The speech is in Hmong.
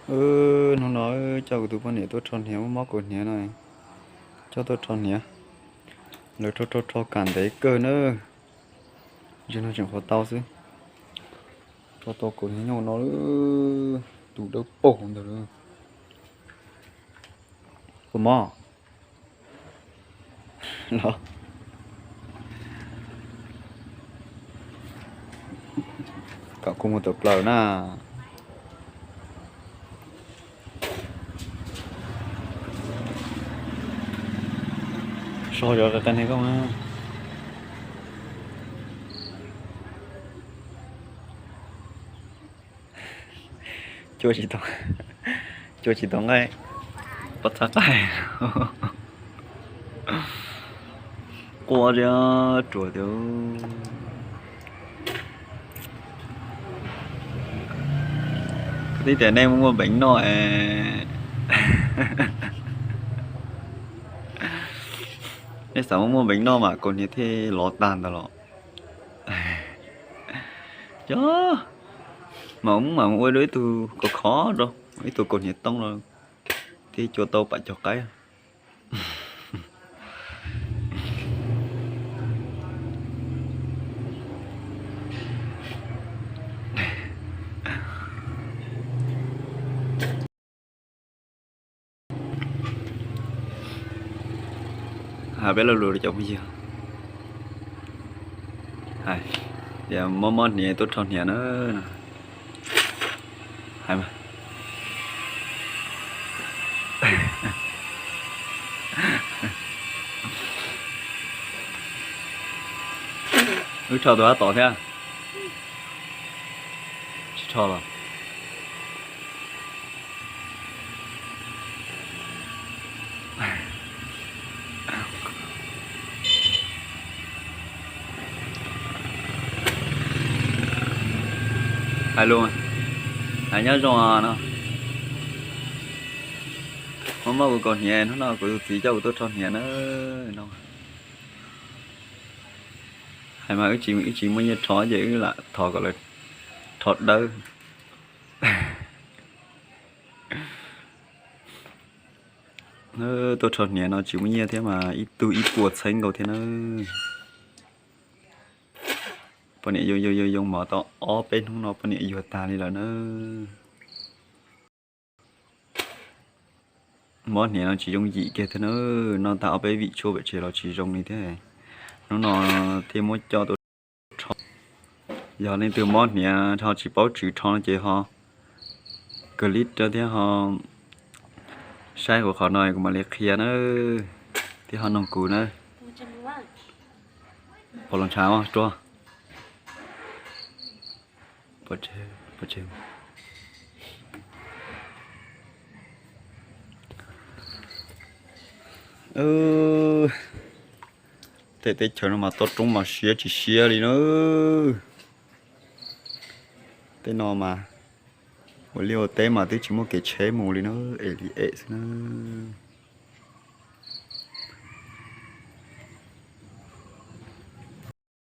Hnub no coj kuv tus poj niam tuaj rho hniav, muab mob kaus hniav no, coj tuaj rho hniav. Lawv rho rho rho kam ntev kawg na. Zaum no tseem qhuav tau xwb. Rho tau kaus hniav nyob no, tus dawb paug ntawd. Kua mob los kom kuv mus tawm plaws na. So yog qe qe koj cua tsis tau, cua tsis tau nqaij, pob txha qaij. Quaj thiab ruam tias, twb tias nej muaj muaj npeev noj es, nej xav muaj muaj npeev noj mas kaus hniav thiaj lov tag ntawd los. Yog mas mus mas mus ua rau ib tug kaus khov rau, ib tug kaus hniav toob rau, thiaj cua tau pam cov qaib. Hais peb lo lus rau cov phooj ywg, hais tias mob mob hniav tuaj rho hniav na. Hais mas, wb rho tus ab tom thiab. Tsis rho los? Hais lus, hais nyob zoo no. Muab muab kuv kaus hniav, hnub no kuv tus txiv coj kuv tuaj rho hniav na no. Hais mas wb tsis, wb tsis muaj nyiaj rho ces wb lam thov kom lawv rho dawb. Tuaj rho hniav no tsis muaj nyiaj thiab mas ib tug ib puas txheeb nkaus thiab na. Poj niam yoo yoo yoo yoo mov tau ob peb hnub no poj niam yuag tag li lawm na. Mob hniav no tsis zoo yim kiag thiab na, noj tag ob peb vim tshuaj pem tsev los tsis zoo li thiab. Hnub no thiaj muab coj tuaj rho. Yog leej twg mob hniav ho tsis paub tswv rho no ces ho kawg li thiab ho saib kuv qhov no kuv mam li qhia na, thiab ho noog kuv na. Pom los ntshav rua. Tej teb chaws no mas toj roob mas siab tsis siab li na. Tej no mas ua liaj ua teb mas twb tsis muaj kev tsheb mus li na, es li es xwb na.